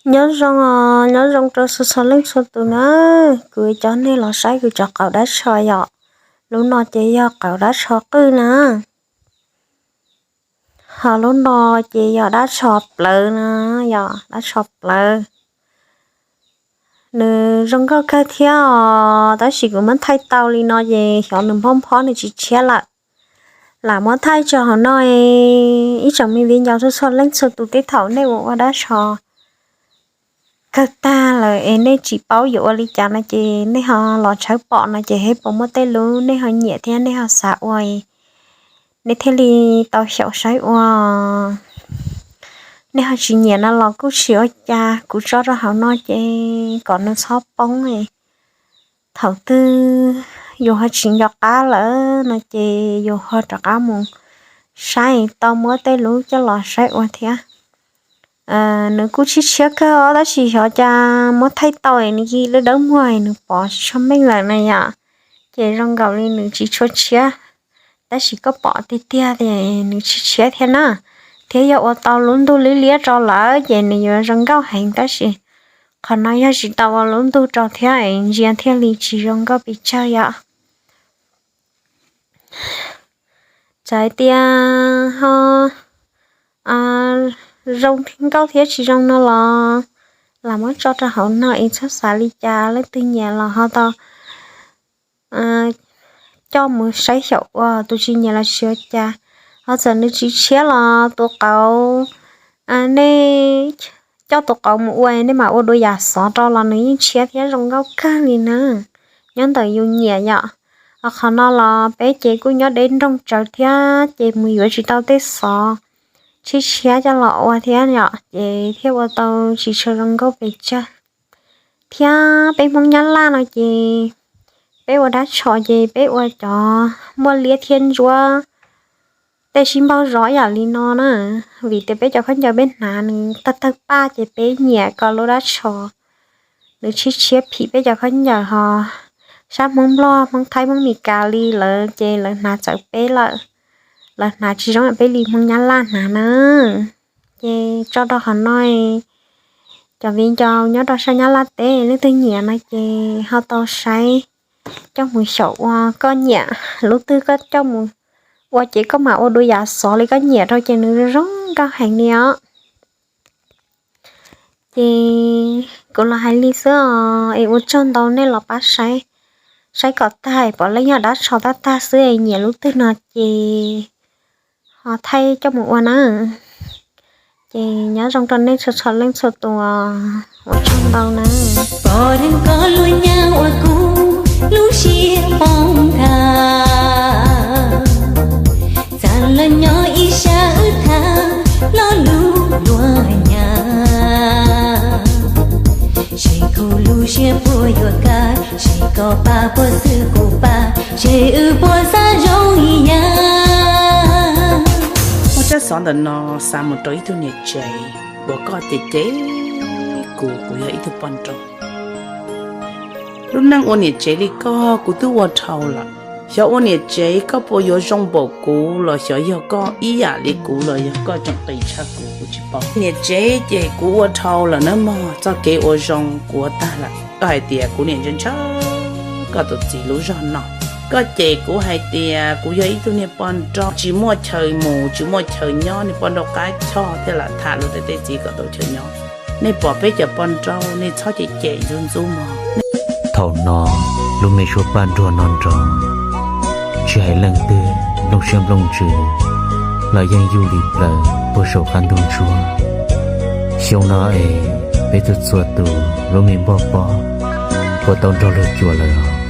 Nyob zoo os, nyob zoo rau txhua txhua leej txhua tus na. Kuv coj nej los saib kuv cov qauv dab tsho yom. Lub no ces yog qauv dab tsho qwj na. Ho lub no ces yog dab tsho plawv na, yog dab tsho plawv. Nws zoo nkauj kawg thiab os, tab sis kuv muab thaij tau li no ces xyov nws nphob nphob nws tsis tshiab lawm. Lam muab thaij tso hauv no, ib tsoom me viv ncaus txhua txhua leej txhua tus tej thaum nej ua ua dab tsho kawg tag lawm es nej tsis paub yuav ua li cas no ces nej ho los tshawb pom no ces hej puas muaj tej lub nej ho nyiam thiab nej ho xav ua, nej thiaj li tau xyaum saib ua. Nej ho tsis nyiam no los kuj tsis ua cas, kuv tso rau hauv no ces kom nws txhob poob. Thaum twg yus ho tsis nco qab lawm no ces yus ho rov qab mus saib tau muab tej lub coj los saib ua thiab. Nws kuj tshiab tshiab kawg os, tab sis xyov cas muab thaij tau es nws cia li dawb muag es nws pom tsis tshua meej lawm na yom. Ces zoo nkaus li nws tsis tshua tshiab, tab sis koj pom tiag tiag ces nws tshiab tshiab thiab na. Thiab yog ua tau lub ntug liab liab rau lawm ces nws yuav zoo nkauj heev, tab sis qhov no yog tsis tau ua lub ntug rau thiab es ntsia thiaj li tsis zoo nkauj pes tsawg yom. Txawm hais tias ho zoo nkauj thiab tsis zoo no los lam muab tso rau hauv no es txhob xav li cas, leej twg nyiam los ho tau coj mus saib xyaum ua, tus tsis nyiam los tsis ua cas. Ho txawm nws tsis tshiab los tus qauv, nej coj tus qauv mus ua nej mam ua dua yam xov rau los nws yeej tshiab thiab zoo nkauj kawg li na, nyob ntawm yus nyiam yom. Ho qhov no los peb ces kuj nyob deb nroog tsawv thiab ces mus yuav tsis tau tej xov tshiab tshiab coj los ua thiab yom, ces thiaj ua tau tsis tshua zoo nkauj pes tsawg. Thiab peb Hmoob Nyab Laj no ces peb ua dab tsho ces peb ua cov muaj liab thiab ntsuab tej sib npaug zov yam li no na, vim tias peb cov khaub ncaws peb hnav nws tawg tawg paj ces peb nyiam kom lub dab tsho nws tshiab tshiab phim peb cov khaub ncaws. Ho sab Hmoob Nplog, Hmoob Thaib, Hmoob Meskas li lawv ces lawv hnav txawv peb lawm, lawv hnav tsis zoo peb li Hmoob Nyab Laj hnav na. Ces tso rau qhov no, cov viv ncaus nyob rau sab Nyab Laj teb leej twg nyiam no ces ho tau saib coj mus xyaum ua, koj nyiam lub twg koj coj mus ua ces koj mam ua dua yam xov li koj nyiam rau ces nws zoo nkauj heev li os. Ces kuv los hais li xwb os, es ua tsaug ntau nej los pab saib, saib kom tag, pom leej yog dab tsho tab tag xwb es nyiam lub twg no ces ho thaij coj mus ua na. Ces nyob zoo rau nej txhua txhua leej txhua tus, ua tsaug ntau na. Pom dheev koj lub nyaab ua kuv lub siab poob nthav, txav los nyob ib sab wb tham lo lus luag nyab. Seb kuv lub siab puas yuav kaj, seb koj pab puas xwb kuv pab, seb wb puas xav zoo ib yam. Muaj tsab xov ntawm no xa mus rau ib tug niam tsev uas koj cem cem kuv, kuv yog ib tug poj nrauj. Lub neej ua niam tsev li koj kuv twb ua dhau lawm. Xyov ua niam tsev koj puas yuav zoo npaum kuv los xyov yog koj ib yam li kuv los yog koj tseem qis tshaj kuv, kuv tsis paub. Niam tsev ces kuv ua dhau lawm nawb mog, txoj kev ua zoo kuv ua tag lawm. Koj hais tias kuv niam ntshaw ntshaw koj tus txiv lub zog no. Koj cem kuv hais tias kuv yog ib tug niag poj nrauj tsis muaj chaw mus tsis muaj chaw nyob, niag poj nrauj qab choj thiaj lam tham luag tej txiv kom tau chaw nyob. Nej pom peb cov poj nrauj nej txhob cem cem ntxub ntxub mog. Thaum no lub me suab paj nruag no nrog, tsis hais leej twg nplooj siab nplooj ntsws los yeej yuj li plaws puag saum qab ntug ntsuab. Xyoo no es peb txhua txhua tus lub me npoj pob puas tau nrog luag cuag lawm os?